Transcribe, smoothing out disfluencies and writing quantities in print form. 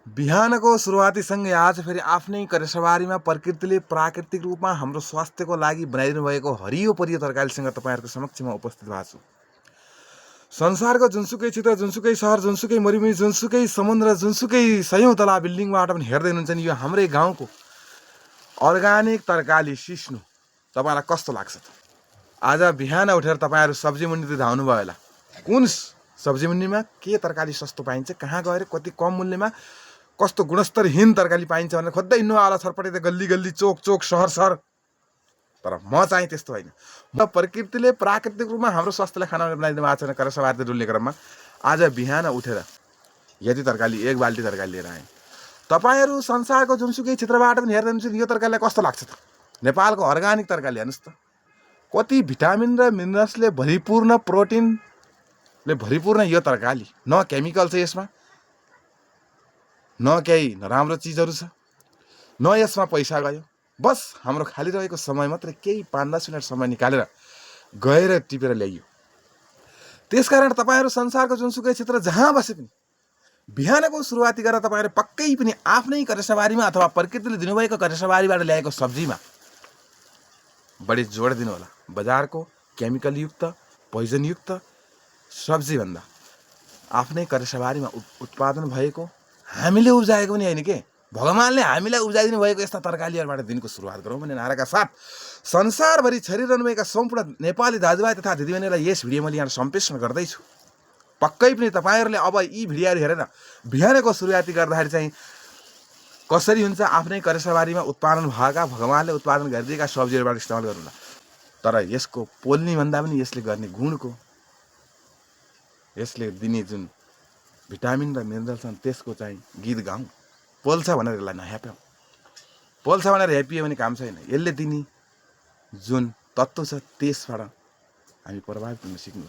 बिहानको सुरुवातीसँगै आज फेरि आफ्नै करेसवारीमा प्रकृतिले प्राकृतिक रूपमा हाम्रो स्वास्थ्यको लागि बनाइदिनु भएको हरियो परियो तरकारीसँग तपाईँहरूको समक्षमा उपस्थित भएको छु। संसारको जुनसुकै क्षेत्र, जुनसुकै सहर, जुनसुकै मरुभूमि, जुनसुकै समुद्र, जुनसुकै सयौं तला बिल्डिङबाट पनि हेर्दै हुनुहुन्छ नि, यो हाम्रै गाउँको अर्ग्यानिक तरकारी सिस्नु तपाईँलाई कस्तो लाग्छ त? आज बिहान उठेर तपाईँहरू सब्जी मन्डीतिर धाउनु भयो होला। कुन सब्जी मन्डीमा के तरकारी सस्तो पाइन्छ, कहाँ गएर कति कम मूल्यमा कस्तो गुणस्तरहीन तरकारी पाइन्छ भनेर खोज्दै हिँड्नु होला छरपटै गल्ली गल्ली, चोक चोक, सहर सहर। तर म चाहिँ त्यस्तो होइन। म प्रकृतिले प्राकृतिक रूपमा हाम्रो स्वास्थ्यलाई खाना बनाइदिनु भएको छ करेसवारी डुल्ने क्रममा आज बिहान उठेर यति तरकारी, एक बाल्टी तरकारी लिएर आएँ। तपाईँहरू संसारको जुनसुकै क्षेत्रबाट पनि हेर्दै हुनुहुन्छ, यो तरकारीलाई कस्तो लाग्छ त? नेपालको अर्ग्यानिक तरकारी हेर्नुहोस् त, कति भिटामिन र मिनरल्सले भरिपूर्ण, प्रोटिनले भरिपूर्ण यो तरकारी। न केमिकल छ यसमा, न केही नराम्रो चिजहरू छ, न यसमा पैसा गयो। बस हाम्रो खाली रहेको समय मात्रै केही 5-10 मिनट समय निकालेर गएर टिपेर ल्याइयो। त्यसकारण तपाईँहरू संसारको जुनसुकै क्षेत्र जहाँ बसे पनि बिहानको सुरुवाती गरेर तपाईँहरू पक्कै पनि आफ्नै करेसवारीमा अथवा प्रकृतिले दिनुभएको करेसवारीबाट ल्याएको सब्जीमा बढी जोड दिनु होला। बजारको केमिकलयुक्त, पोइजनयुक्त सब्जीभन्दा आफ्नै करेसवारीमा उत्पादन भएको, हामीले उब्जाएको पनि होइन के, भगवानले हामीलाई उब्जाइदिनु भएको यस्ता तरकारीहरूबाट दिनको सुरुवात गरौँ भन्ने नाराका साथ संसारभरि छरिरहनुभएका सम्पूर्ण नेपाली दाजुभाइ तथा दिदीबहिनीलाई यस भिडियोमा यहाँ सम्प्रेषण गर्दैछु। पक्कै पनि तपाईँहरूले अब यी भिडियोहरू हेरेर बिहानको सुरुवाती गर्दाखेरि चाहिँ कसरी हुन्छ आफ्नै करेसवारीमा उत्पादन भएका, भगवानले उत्पादन गरिदिएका सब्जीहरूबाट इस्तेमाल गर्नुहोला। तर यसको पोल्ने भन्दा पनि यसले गर्ने गुणको, यसले दिने जुन भिटामिन र मिनरल छन् त्यसको चाहिँ गीत गाउँ। पोल्छ भनेर यसलाई नह्याप्यौँ। पोल्छ भनेर ह्यापियो भने काम छैन। यसले दिने जुन तत्त्व छ त्यसबाट हामी प्रभावित हुन सिक्नु।